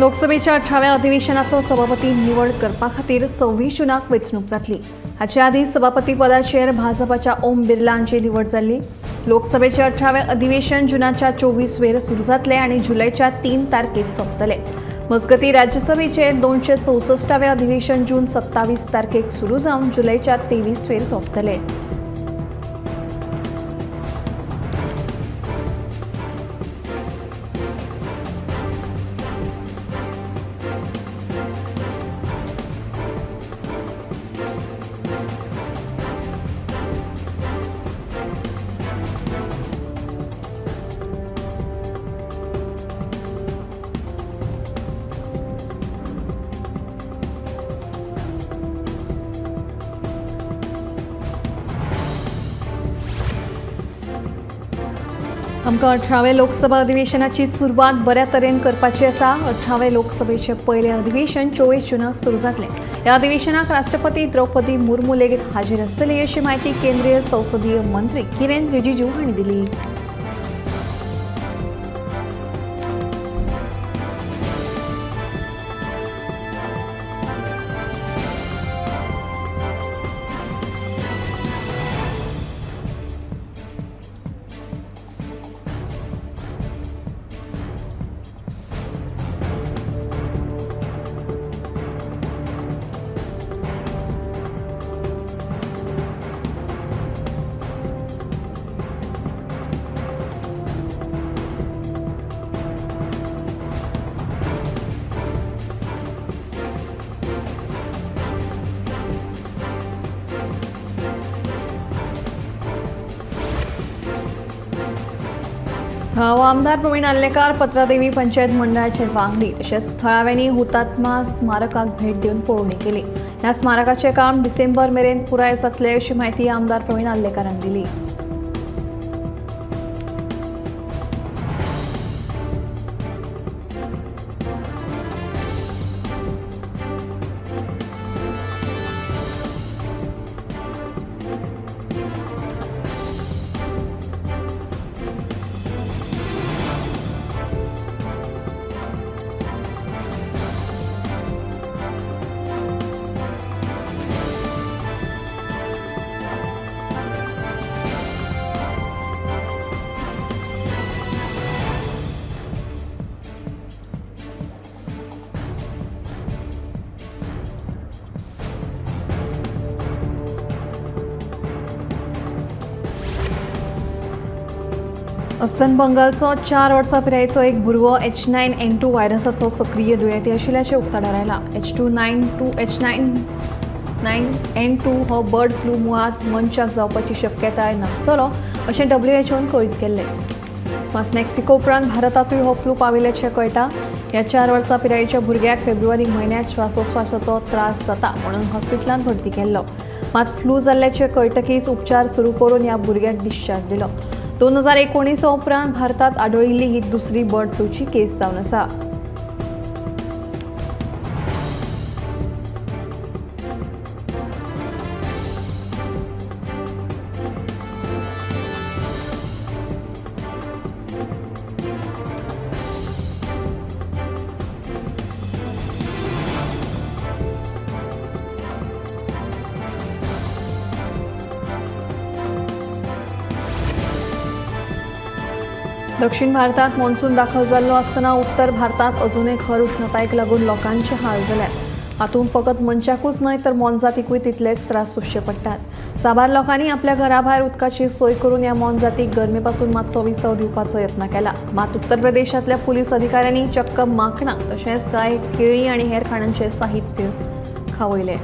लोकसभेच्या 18व्या अधिवेशनाचो सभापती निवड करपा खातीर 26 जूनाक वेंचणूक जातली। हाचे आदीं सभापती पदाचेर भाजपाच्या ओम बिर्ला हांची निवड जाल्ली। लोकसभेचे 18वें अधिवेशन जुनाच्या 24 वेर सुरू जातलें आनी जुलयच्या 3 तारखेक सोंपतलें। मजगतीं राज्यसभेचे 264वें अधिवेशन जून 27 तारखेक सुरू जावन जुलयच्या 23 वेर सोंपतलें। आमकां 18व्या लोकसभा अधिवेशनाची सुरवात बऱ्या तरेन करपाची आसा। 18व्या लोकसभेचें पयलें अधिवेशन 24 जूनाक सुरू जातलें। ह्या अधिवेशनाक राष्ट्रपती द्रौपदी मुर्मू लेगीत हाजीर आसतली अशी म्हायती केंद्रीय संसदीय मंत्री किरेन रिजिजू हांणी दिली। थळावो आमदार प्रवीण आर्लेकार पत्रादेवी पंचायत मंडळाचे वांगडी तशेंच थळाव्यांनी हुतात्मा स्मारकाक भेट दिवन पळोवणी केली। ह्या स्मारकाचें काम डिसेंबर मेरेन पुराय जातलें अशी म्हायती आमदार प्रवीण आर्लेकारान दिली। अस्तंत बंगालचो 4 वर्सां पिरायेचो एक भुरगो H9N2 व्हायरसाचो सक्रीय दुयेंती आशिल्ल्याचें उक्ताडार आयलां। H9N2 हो बर्ड फ्लू मुळांत मनशाक जावपाची शक्यताय नासतलो अशें WHOन कळीत केल्लें। मात मेक्सिको उपरांत भारतांतूय हो फ्लू पाविल्ल्याचें कळटा। ह्या 4 वर्सां पिरायेच्या भुरग्याक फेब्रुवारी म्हयन्यांत श्वासोश्वासाचो त्रास जाता म्हणून हॉस्पिटलांत भरती केल्लो। मात फ्लू जाल्ल्याचें कळटकीच उपचार सुरू करून ह्या भुरग्याक डिस्चार्ज दिलो। 2019 उपरांत भारतात आढळिल्ली ही दुसरी बर्ड फ्लूची केस जावन आसा। दक्षिण भारतात मॉन्सून दाखल जाल्लो आसतना उत्तर भारतात अजूनय खर उष्णतायेक लागून लोकांचे हाल जाल्यात। हातूंत फकत मनशाकूच न्हय तर मोनजातीकूय तितलेच त्रास सोंसचे पडटात। साबार लोकांनी आपल्या घरा भायर उदकाची सोय करून ह्या मोनजातीक गरमे पासून मातसो विसव दिवपाचो यत्न केला। मात उत्तर प्रदेशांतल्या पुलीस अधिकाऱ्यांनी चक्क माकणां तशेंच कांय केळी आनी हेर खाणांचें साहित्य खावयलें।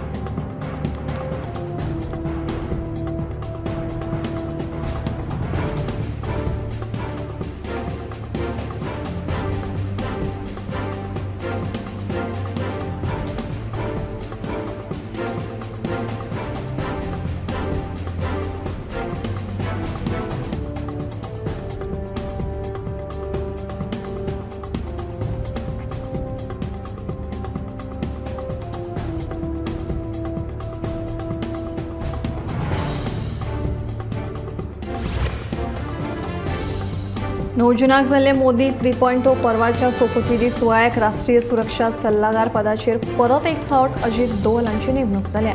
9 जुनाक जाल्ले मोदी 3.0 पर्वाच्या सोपुतविधी सुवाळ्याक राष्ट्रीय सुरक्षा सल्लागार पदाचेर परत एक फावट अजीत डोवल हांची नेमणूक जाल्या।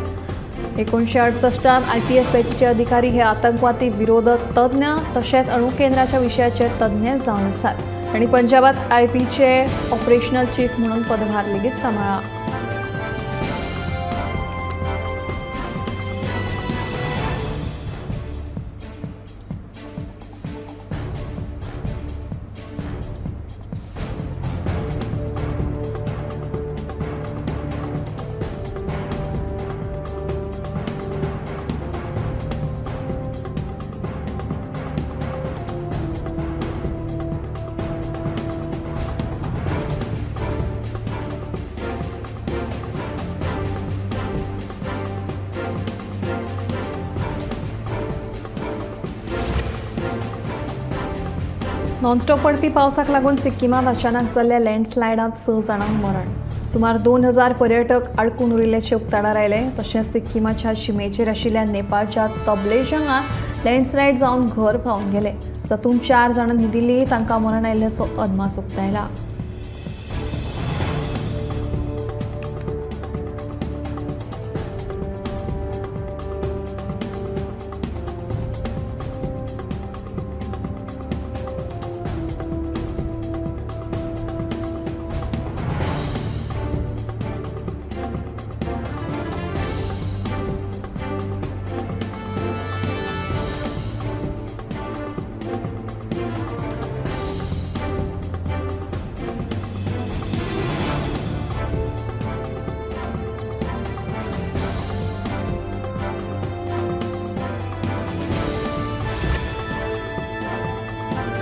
1968 IPS बॅचचे अधिकारी हे आतंकवादी विरोधक तज्ञ तशेंच अणुकेंद्राच्या विशयाचे तज्ञ जावन आसात आनी पंजाबात IPचे ऑपरेशनल चीफ म्हणून पदभार लेगीत सांबाळ्ळा। नॉनस्टॉप पडपी पावसाक लागून सिक्किमांत अचानक जाल्ल्या लँडस्लायडांत 6 जाणांक मरण, सुमार 2000 पर्यटक आडकून उरिल्ल्याचे उक्ताडार आयले। तशेंच सिक्किमाच्या शिमेचेर आशिल्ल्या नेपाळच्या तबलेजंगांत लँडस्लायड जावन घर व्हांवन गेले, जातूंत 4 जाणां न्हिदिल्ली, तांकां मरण आयिल्ल्याचो अदमास उक्तायला।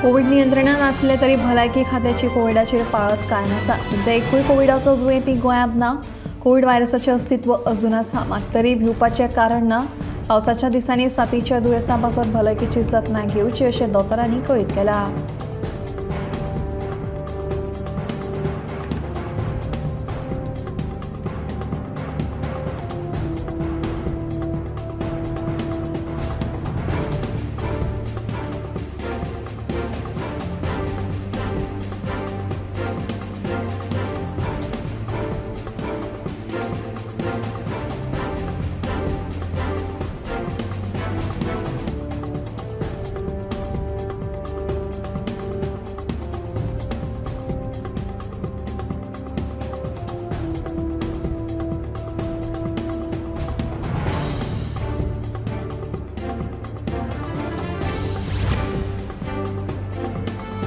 कोविड नियंत्रणात आसले तरी भलायकी खात्याची कोविडाचेर पाळत कांय आसा। सध्या एकूय कोविडाचो दुयेंती गोंयांत ना। कोविड व्हायरसाचें अस्तित्व अजून आसा, मात तरी भिवपाचें कारण ना। पावसाच्या दिसांनी साथीच्या दुयेंसां पासत भलायकीची जतनाय घेवची अशें दोतोरांनी कळीत केलां।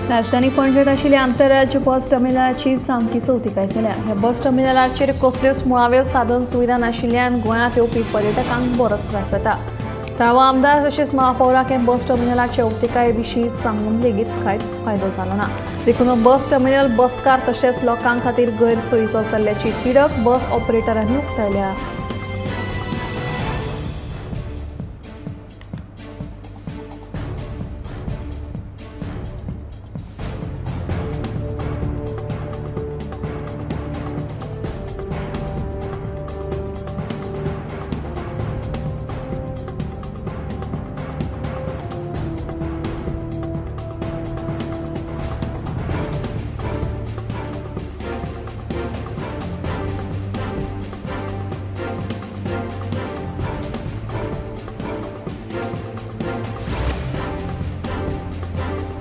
राजधानी पणजेत आशिल्ल्या आंतरराज्य बस टर्मिनलाची सामकी चवतिकाय जाल्या। ह्या बस टर्मिनलाचेर कसल्योच मुळाव्यो साधन सुविधा नाशिल्ल्यान गोंयांत येवपी पर्यटकांक बरोच त्रास जाता। थळावो आमदार तशेंच महापौराक हे बस टर्मिनलाचे अवतिकाये विशीं सांगून लेगीत कांयच फायदो जालो ना। देखून बस टर्मिनल बसकार तशेंच लोकां खातीर गैरसोयीचो जाल्ल्याची तिडक बस ऑपरेटरांनी उक्तायल्या।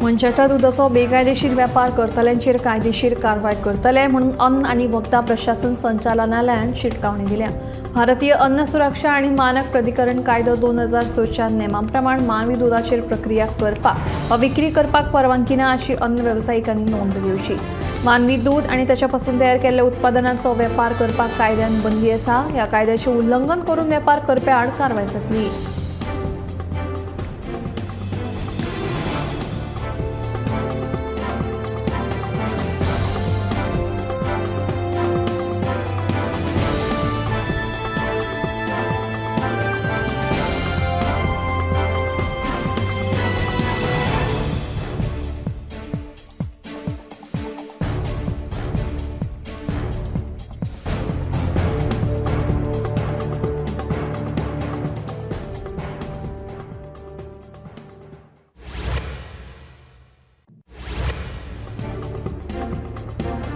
मनशाच्या दुदाचो बेकायदेशीर व्यापार करतल्यांचेर कायदेशीर कारवाय करतले म्हणून अन्न आनी वखदां प्रशासन संचालनालयान शिटकावणी दिल्या। भारतीय अन्न सुरक्षा आनी मानक प्राधिकरण कायदो 2006 नेमा प्रमाण मानवी दुदाचेर प्रक्रिया करपाक वा विक्री करपाक परवानगी ना अशी अन्न वेवसायिकांनी नोंद घेवची। मानवी दूद आनी ताच्या पासून तयार केल्ल्या उत्पादनांचो वेपार करपाक कायद्यान बंदी आसा। ह्या कायद्याचें उल्लंघन करून वेपार करप्या आड कारवाय जातली।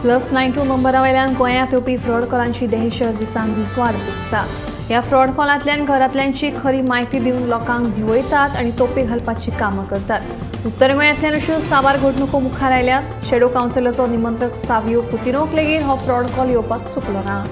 +92 नंबरा वयल्यान गोंयांत येवपी फ्रॉड कॉलांची दहशत दिसान दीस वाडत आसा. ह्या फ्रॉड कॉलांतल्यान घरांतल्यांची खरी म्हायती दिवन लोकांक भिवयतात आनी तोपी घालपाची कामां करतात. उत्तर गोंयांतल्यान अश्यो साबार घडणुको मुखार आयल्यात. शेडो कावन्सिलाचो निमंत्रक सावियो कुतिनोक लेगीत हो फ्रॉड कॉल येवपाक चुकलो ना.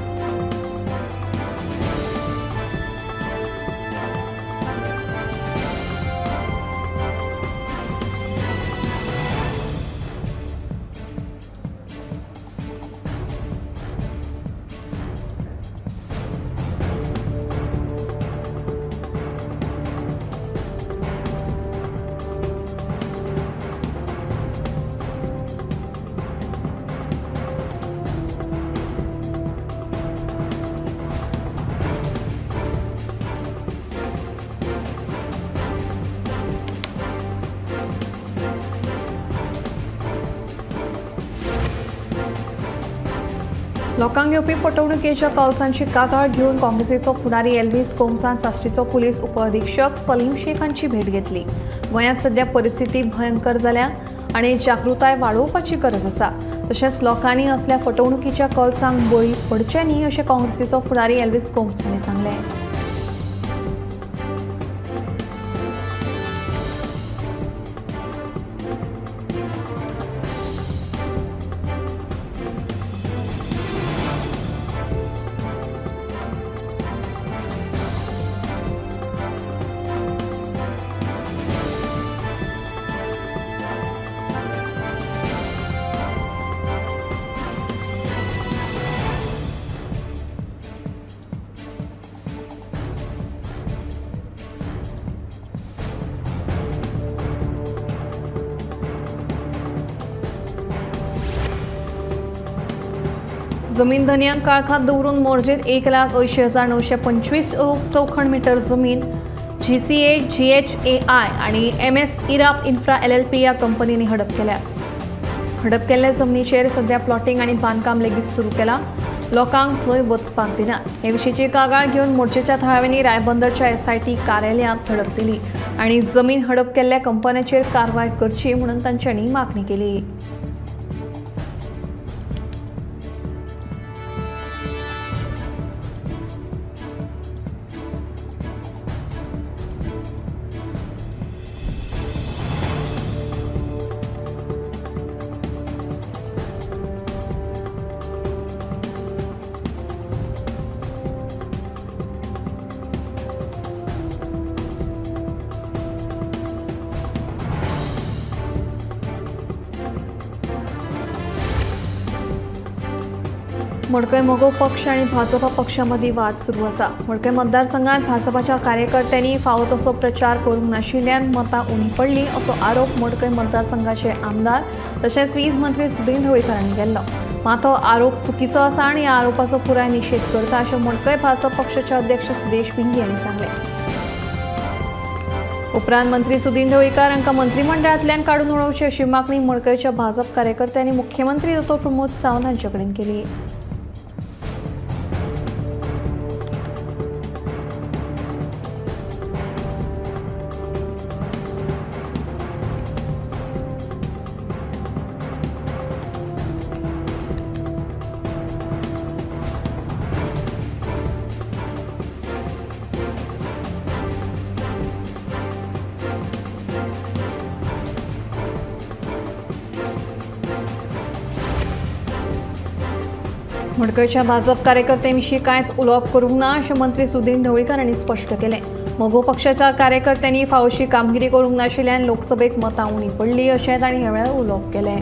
लोकांक येवपी फटवणुकेच्या कॉल्सांची कागाळ घेवन काँग्रेसीचो फुडारी एल्वीस गोम्सान साश्टीचो पुलीस उपअधिक्षक सलीम शेख हांची भेट घेतली. गोंयांत सध्या परिस्थिती भयंकर जाल्या आनी जागृताय वाडोवपाची गरज आसा. तशेंच लोकांनी असल्या फटवणुकीच्या कॉल्सांक बळी पडचे न्ही अशें काँग्रेसीचो फुडारी एल्वीस गोम्स हांणी सांगलें. जमीन धनयांक काळखात दवरून मोरजेत 1,80,925 चौखण मीटर जमीन GCA, GHAI आणि MS इराप इन्फ्रा LLP ह्या कंपनींनी हडप केल्या. हडप केल्ल्या जमनीचेर सध्या प्लॉटिंग आनी बांदकाम लेगीत सुरू केला. लोकांक थंय वचपाक दिना. हे विशींची कागाळ घेवन मोर्जेच्या थळाव्यांनी रायबंदरच्या SIT कार्यालयांत धडक दिली आनी जमीन हडप केल्ल्या कंपन्यांचेर कारवाय करची म्हणून तांच्यांनी मागणी केली. मडकय मगो पक्ष आनी भाजपा पक्षामदीं वाद सुरू आसा. मडकय मतदारसंघात भाजपाच्या कार्यकर्त्यांनी फावो तसो प्रचार करूंक नाशिल्ल्यान मतां उणी पडलीं असो आरोप मडकय मतदारसंघाचे आमदार तशेंच वीज मंत्री सुदीन ढवळीकर हांणी केल्लो. मात हो आरोप चुकीचो आसा आनी ह्या आरोपाचो पुराय निशेध करता अशें मडकय भाजप पक्षाचे अध्यक्ष सुदेश भिंगी हांणी सांगलें. उपरांत मंत्री सुदीन ढवळीकर हांकां मंत्रिमंडळांतल्यान काडून उडोवची अशी मागणी मडकयच्या भाजप कार्यकर्त्यांनी मुख्यमंत्री दोतोर प्रमोद सावंत हांचे कडेन केली. मडकयच्या भाजप कार्यकर्त्यांविशीं कांयच उलोवप करूंक ना अशें मंत्री सुदीन ढवळीकर हांणी स्पश्ट केलें. मगो पक्षाच्या कार्यकर्त्यांनी फावोशी कामगिरी करूंक नाशिल्ल्यान लोकसभेक मतां उणी पडलीं अशें तांणी ह्या वेळार उलोवप केलें.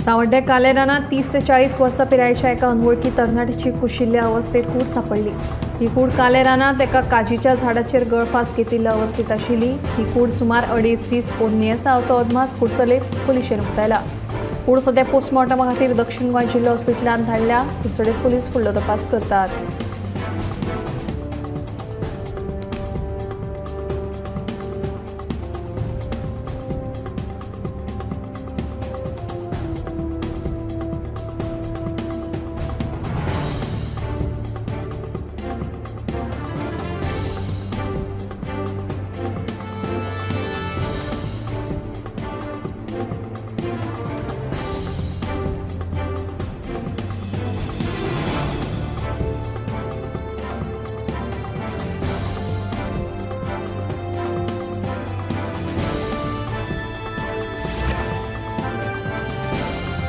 सावड्डे कालेरानात 30 ते 40 वर्सां पिरायेच्या एका अनवळखी तरणाट्याची कुशिल्ल्या अवस्थेत कूड सांपडली. ही कूड कालेरानात एका काजीच्या झाडाचेर गळफास घेतिल्ल्या अवस्थेत आशिल्ली. ही कूड सुमार 2.5 दीस पोरणी आसा असो अदमास कुडचडे पुलिशेन उक्तायला. कूड सध्या पोस्टमॉर्टमा खातीर दक्षिण गोंय जिल्लो हॉस्पिटलांत धाडल्या. कुडचडे पुलीस फुडलो तपास करतात.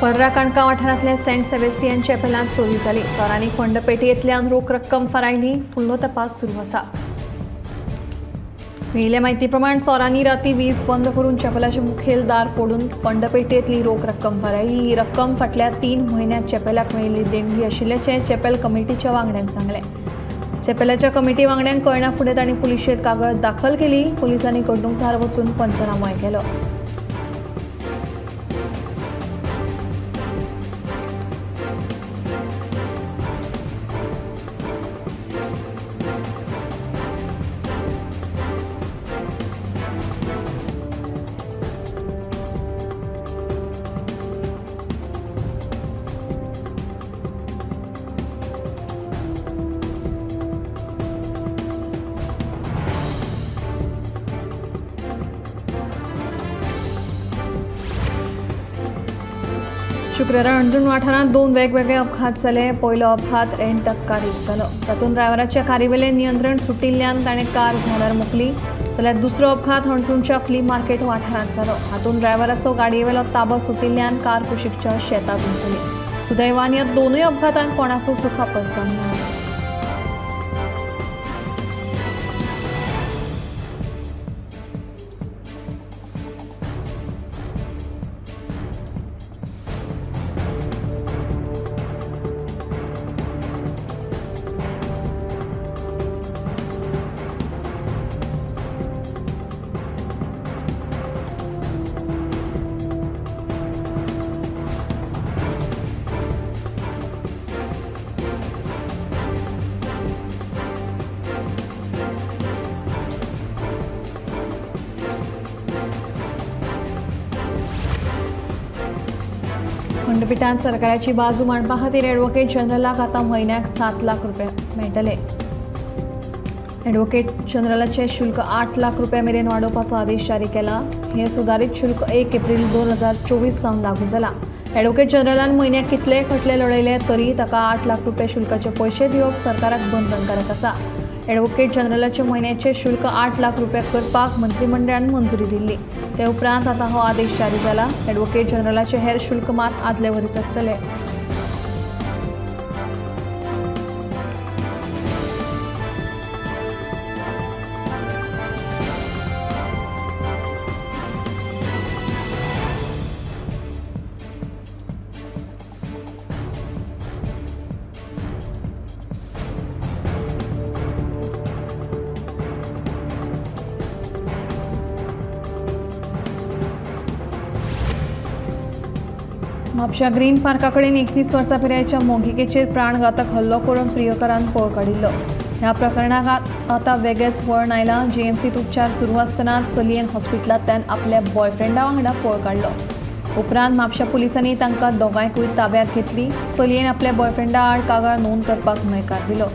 पर्रा काणका वाठारांतल्या सेंट सेबेस्टियन चॅपेलांत चोरी जाली. चोरांनी फंड पेटयेंतल्यान रोख रक्कम फारायली. फुडलो तपास सुरू आसा. मेळिल्ले म्हायती प्रमाण चोरांनी राती वीज बंद करून चॅपेलाचें मुखेल दार फोडून फंड पेटयेंतली रोख रक्कम फारायली. ही रक्कम फाटल्या 3 म्हयन्यांत चॅपेलाक मेळिल्ली देणगी आशिल्ल्याचें चॅपेल कमिटीच्या वांगड्यांक सांगलें. चॅपेलाच्या कमिटी वांगड्यांक कळना फुडें तांणी पुलिशेंत कागळ दाखल केली. पुलिसांनी घडणूकदार वचून पंचनामोय केलो. शुक्रारा हणजूण वाठारांत 2 वेगवेगळे अपघात जाले. पयलो अपघात रेंट कारीत जालो. तातूंत ड्रायव्हराच्या कारीवेलें नियंत्रण सुटिल्ल्यान ताणें कार झाडार मोखली. जाल्यार दुसरो अपघात हणजूणच्या फ्ली मार्केट वाठारांत जालो. हातूंत ड्रायव्हराचो गाडयेवेलो ताबो सुटिल्ल्यान कार कुशीकच्या शेतांत उमथली. सुदैवान ह्या दोनूय अपघातांत कोणाकूच दुखापत जावंक ना. खंडपीठान सरकाराची बाजू मांडपा खातीर ॲडव्होकेट जनरलाक आतां म्हयन्याक 7 लाख रुपया मेळटले. ॲडव्होकेट जनरलाचें शुल्क 8 लाख रुपया मेरेन वाडोवपाचो आदेश जारी केला. हें सुदारीत शुल्क 1 एप्रील 2024 सावन लागू जाला. ॲडव्होकेट जनरलान म्हयन्याक कितले खटले लढयले तरी ताका 8 लाख रुपया शुल्काचे पयशे दिवप सरकाराक बंधनकारक आसा. ॲडव्होकेट जनरलाचे म्हयन्याचे शुल्क 8 लाख रुपया करपाक मंत्रिमंडळान मंजुरी दिल्ली. ते उपरांत आतां हो आदेश जारी जाला. ॲडव्होकेट जनरलाचे हेर शुल्क मात आदले वरीच आसतले. म्हापशा ग्रीन पार्का कडेन 21 वर्सां पिरायेच्या मोगिकेचेर प्राणघातक हल्लो करून प्रियकरान पळ काडिल्लो. ह्या प्रकरणाक आतां वेगळेंच वळण आयलां. जीएमसींत उपचार सुरू आसतना चलयेन हॉस्पिटलांतल्यान आपल्या बॉयफ्रेंडा वांगडा पळ काडलो. उपरांत म्हापशा पुलिसांनी तांकां दोगांयकूय ताब्यांत घेतली. चलयेन आपल्या बॉयफ्रेंडा आड कागाळ नोंद करपाक न्हयकार दिलो.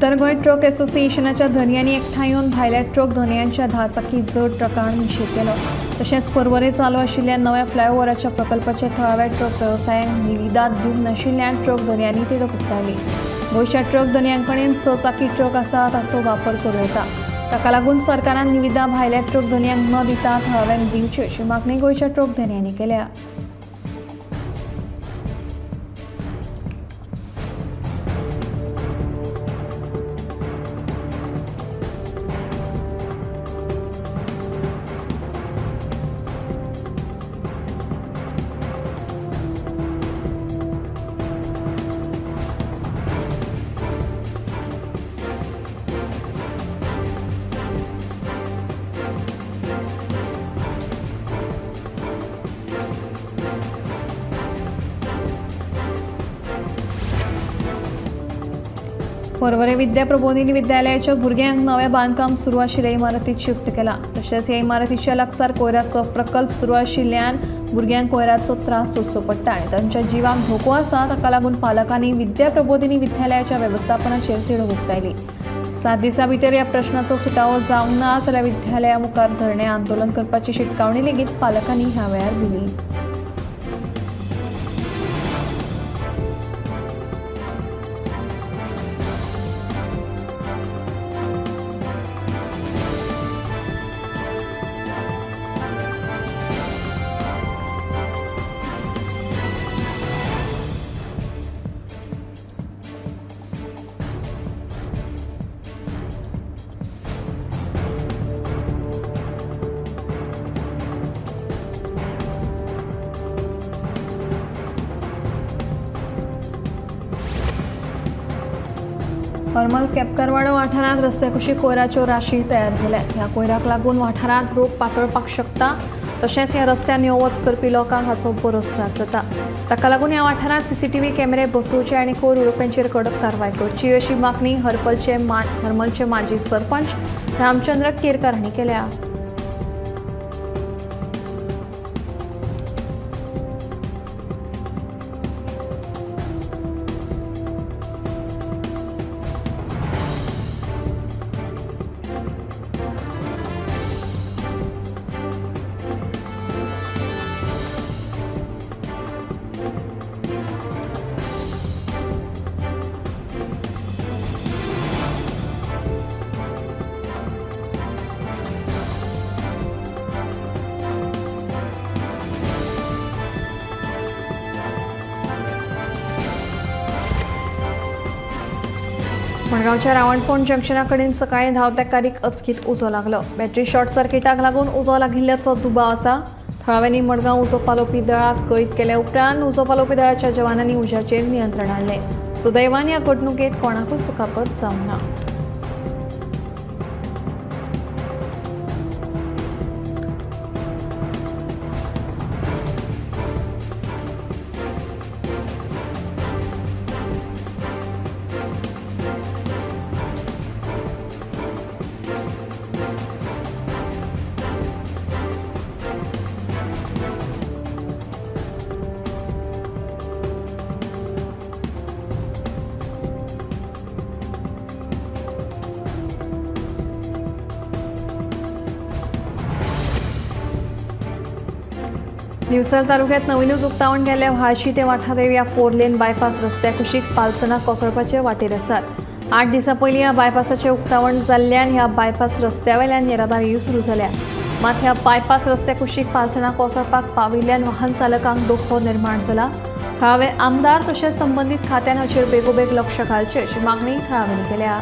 उत्तर गोंय ट्रक असोसिएशनाच्या धनयांनी एकठांय येवन भायल्या ट्रक धनयांच्या 10 चाकी जड ट्रकांक निशेध केलो. तशेंच पर्वरे चालू आशिल्ल्या नव्या फ्लायओव्हराच्या प्रकल्पाच्या थळाव्या ट्रक वेवसायांक निविदा दिवंक नाशिल्ल्यान ट्रक धनयांनी तिडक उक्तायली. गोंयच्या ट्रक धनयां कडेन 6 चाकी ट्रक आसा ताचो वापर करूं येता. ताका लागून सरकारान निविदा भायल्या ट्रक धनयांक न दिता थळाव्यांक दिवची अशी मागणी गोंयच्या ट्रक धनयांनी केल्या. पर्वरे विद्या प्रबोधिनी विद्यालयाच्या भुरग्यांक नवें बांदकाम सुरू आशिल्ल्या इमारतीत शिफ्ट केला. तशेंच ह्या इमारतीच्या लागसार कोयराचो प्रकल्प सुरू आशिल्ल्यान भुरग्यांक कोयराचो त्रास सोंसचो पडटा आनी तांच्या जिवाक धोको आसा. ताका लागून पालकांनी विद्या प्रबोधिनी विद्यालयाच्या वेवस्थापनाचेर तिडक उक्तायली. 7 दिसां भितर ह्या प्रश्नाचो सुटावो जावंक ना जाल्यार विद्यालया मुखार धरणें आंदोलन करपाची शिटकावणी लेगीत पालकांनी ह्या वेळार दिली. हरमल केपकारवाडो वाठारांत रस्त्या कुशीक कोयराच्यो राशी तयार जाल्यात. ह्या कोयराक लागून वाठारांत रोग पातळपाक शकता. तशेंच ह्या रस्त्यान यो वच करपी लोकांक हाचो बरोच त्रास जाता. ताका लागून ह्या वाठारांत सीसीटीव्ही कॅमेरे बसोवचे आनी कोयर उडोवप्यांचेर कडक कारवाय करची अशी मागणी हरमलचे माजी सरपंच रामचंद्र केरकार हांणी केल्या. मडगांवच्या रावणफोंड जंक्शना कडेन सकाळीं धांवत्या कारीक अचकीत उजो लागलो. बॅटरी शॉर्ट सर्किटाक लागून उजो लागिल्ल्याचो दुबाव आसा. थळाव्यांनी मडगांव उजो पालोवपी दळाक कळीत केल्या उपरांत उजो पालोवपी दळाच्या जवानांनी उज्याचेर नियंत्रण हाडलें. सुदैवान ह्या घडणुकेंत कोणाकूच दुखापत जावंक ना. दिवचल तालुक्यात नवीनच उक्तावण केल्ल्या व्हाळशी ते वाठादेव ह्या 4 लेन बायपास रस्त्या कुशीक पालसणां कोसळपाचे वाटेर आसात. 8 दिसां पयलीं ह्या बायपासाचें उक्तावण जाल्ल्यान ह्या बायपास रस्त्या वयल्यान येरादारी सुरू जाल्या. मात ह्या बायपास रस्त्या कुशीक पालसणां कोसळपाक पाविल्ल्यान वाहन चालकांक धोको निर्माण जाला. थळावे आमदार तशेंच संबंदीत खात्यान हाचेर बेगोबेग लक्ष घालचें अशी मागणी थळाव्यांनी केल्या.